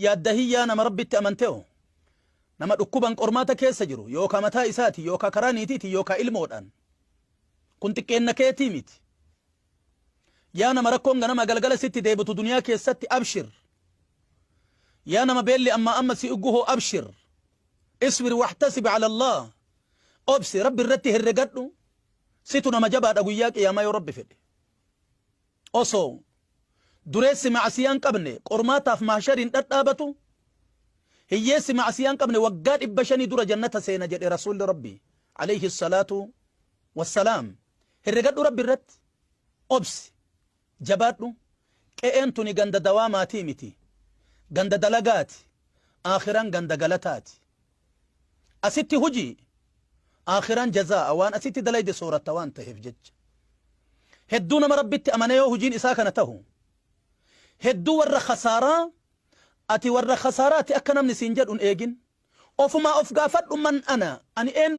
Yaaddahin yaa nama Rabbitti amanteo, nama dhukkuban qormaata keessa jiru, yookaa mataa isaati, yookaa karaa niitiiti, yookaa ilmoodhaan. Kun xiqqeenna keetii miti. Yaa nama rakkoon ganama galgala sitti deebitu duniyaa keessatti abshir. Yaa nama beelli ammaa amma si ugguhoo abshir. Isbir waxtasib ala Allah. Obsi Rabbi irratti herregadhu. Situ nama jabaadha guyyaa qiyaamaa yoo Rabbi fedhe. Osoo dureessi ma'asiyaa hin qabne qormaataaf mahshariin dhadhaabatu, hiyyeessi ma'asiyaa hin qabne waggaa 500 dura jannata seena jedhe Rasuulli Rabbii alayhi salaatu wassalaam. Herregadhu Rabbi irratti, obsi, jabaadhu. Qe'een tuni ganda dawaamaatii miti. Ganda dalagaati. Aakhiraan ganda galataati. Asitti hujii, Aakhiraan jazaa'a, waan asitti dalayde sooratta waan taheef jecha. Hedduu nama Rabbitti amanee yoo hujiin isaa kana tahu, hedduu warra khasaaraa, ati warra khasaaraati akka namni siin jedhu hin eegin. Ofumaa of gaafadhu man ana, ani eennu?